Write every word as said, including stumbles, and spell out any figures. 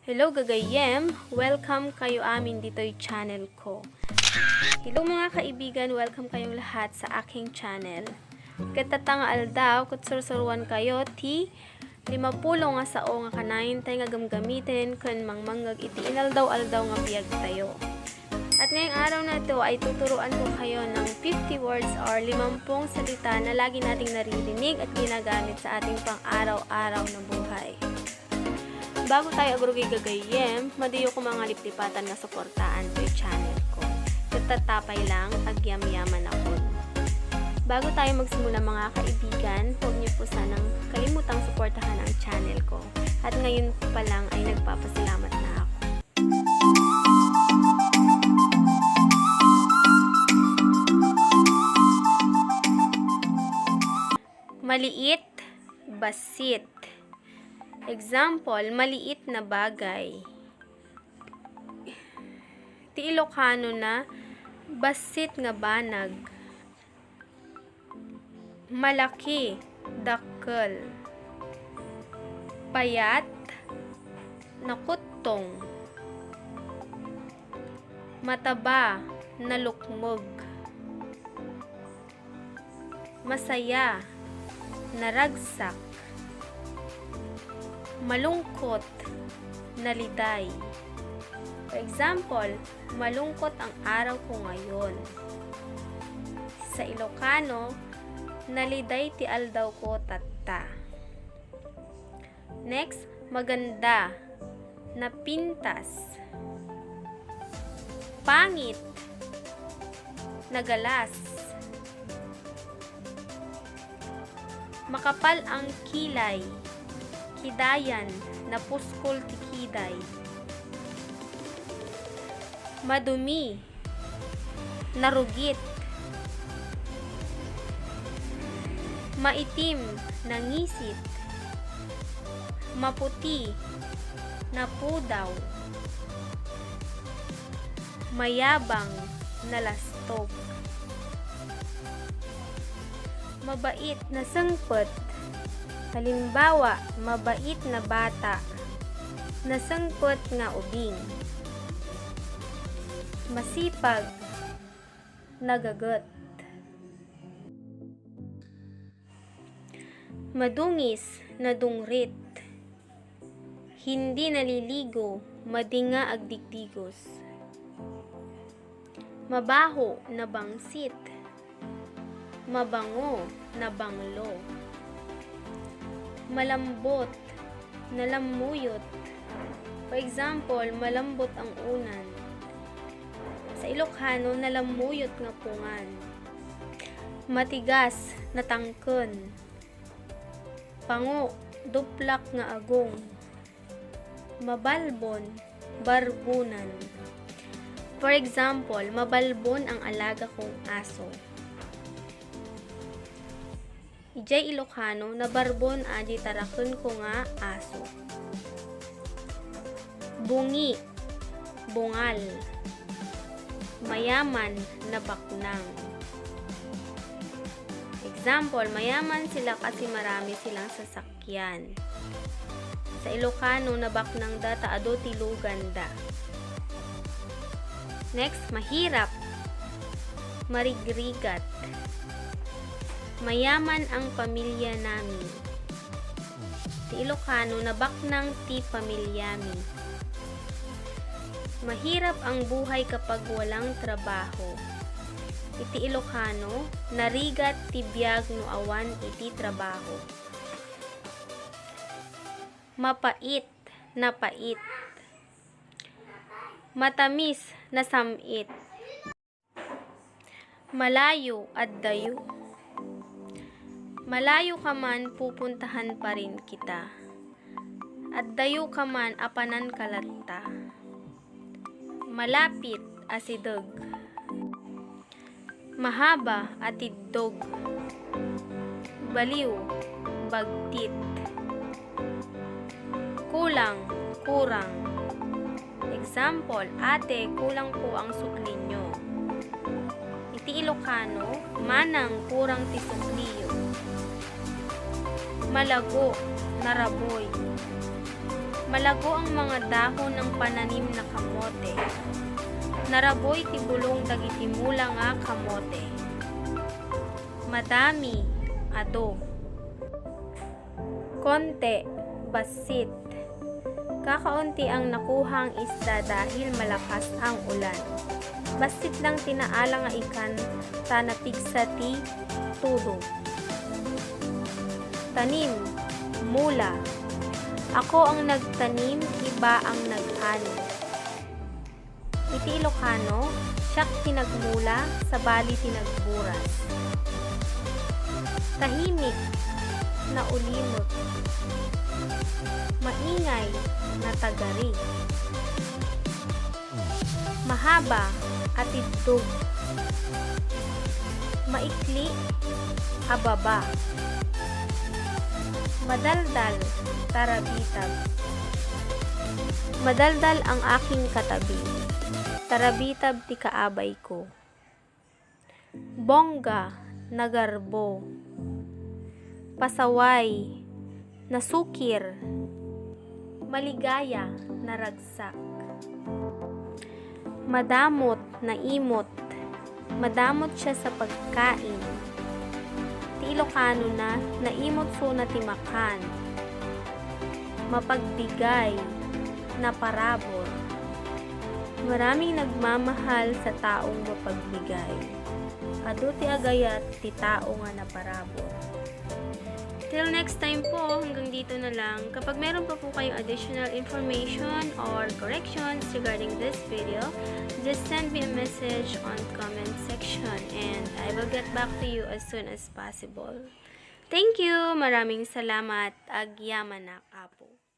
Hello, gagayyem! Welcome kayo amin ditoy channel ko. Hello, mga kaibigan! Welcome kayong lahat sa aking channel. Ket tatta nga aldaw, ket sursuruan kayo ti limapulo nga sao nga kanayon tay nga gamgamiten ken mangmangngeg iti inaldaw-aldaw nga biag tayo. At ngayong araw na ito ay tuturuan ko kayo ng fifty words or limampung salita na lagi nating naririnig at ginagamit sa ating pang-araw-araw na buhay. Bago tayo agrugi gagayyem, madiyo ko mga liplipatan nga suportaan toy channel ko. Ket tatta pay lang, agyamyaman ako. Bago tayo magsimula, mga kaibigan, huwag niyo po sanang kalimutang suportahan ang channel ko. At ngayon pa lang ay nagpapasalamat na ako. Maliit, bassit. Example, maliit na bagay. Ti Ilocano na, bassit nga banag. Malaki, dakkel. Payat, nakuttong. Mataba, nalukmeg. Masaya, naragsak. Malungkot, naliday. For example, malungkot ang araw ko ngayon. Sa Ilocano, naliday ti aldaw ko tatta. Next, maganda, napintas. Pangit, nagalas. Makapal ang kilay, kidayan, napuskol ti kiday. Madumi, narugit. Maitim, nangisit. Maputi, napudaw. Mayabang, nalastog. Mabait, nasengpet. Halimbawa, mabait na bata, nasengpet nga ubing. Masipag, nagaget. Madungis, nadungrit. Hindi naliligo, madi nga agdigdigos. Mabaho, nabangsit. Mabango, nabanglo. Malambot, nalammuyot. For example, malambot ang unan. Sa Ilocano, nalammuyot nga pungan. Matigas, natangken. Pango, duplak nga agong. Mabalbon, barbonan. For example, mabalbon ang alaga kong aso. Idiay Ilocano, nabarbon adi taraken ko nga aso. Bungi, bungal. Mayaman, nabaknang. Example, mayaman sila kasi marami silang sasakyan. Sa Ilocano, nabaknangda ta adu ti luganda. Next, mahirap. Marigrigat. Mayaman ang pamilya namin. Ti Ilocano, nabaknang ti pamilyami. Mahirap ang buhay kapag walang trabaho. Iti Ilocano, narigat ti biag no awan iti trabaho. Mapait, napait. Matamis, nasam-it. Malayo, addayo. Malayo ka man, pupuntahan pa rin kita. Addayo ka man, apanan ka latta. Malapit, asideg. Mahaba, atiddog. Baliw, bagtit. Kulang, kurang. Example, "Ate, kulang po ang sukli niyo." Iti Ilocano, "Manang, kurang ti sukliyo." Malago, naraboy. Malago ang mga dahon ng pananim na kamote. Naraboy ti bulong dagiti mula nga kamote. Madami, adu. Konte, bassit. Kakaunti ang nakuhang isda dahil malakas ang ulan. Bassit lang ti naala nga ikan ta napigsa ti tudong. Tanim, mula. Ako ang nagtanim, iba ang nag-ani. Iti Ilocano, siak ti nagmula, sabali ti nagburas. Tahimik, naulimek. Maingay, natagari. Mahaba, atiddog. Maikli, ababa. Madaldal, tarabitab. Madaldal ang aking katabi. Tarabitab ti kaabay ko. Bongga, nagarbo. Pasaway, nasukir. Maligaya, naragsak. Madamot, naimot. Madamot siya sa pagkain. Ti Ilocano na, naimot sona ti makan. Mapagbigay, naparabur. Maraming nagmamahal sa taong mapagbigay. Adu ti agayat ti tao nga naparabur. Till next time po, hanggang dito na lang. Kapag meron pa po kayong additional information or corrections regarding this video, just send me a message on comment section and I will get back to you as soon as possible. Thank you! Maraming salamat. Agyamanak, Apo.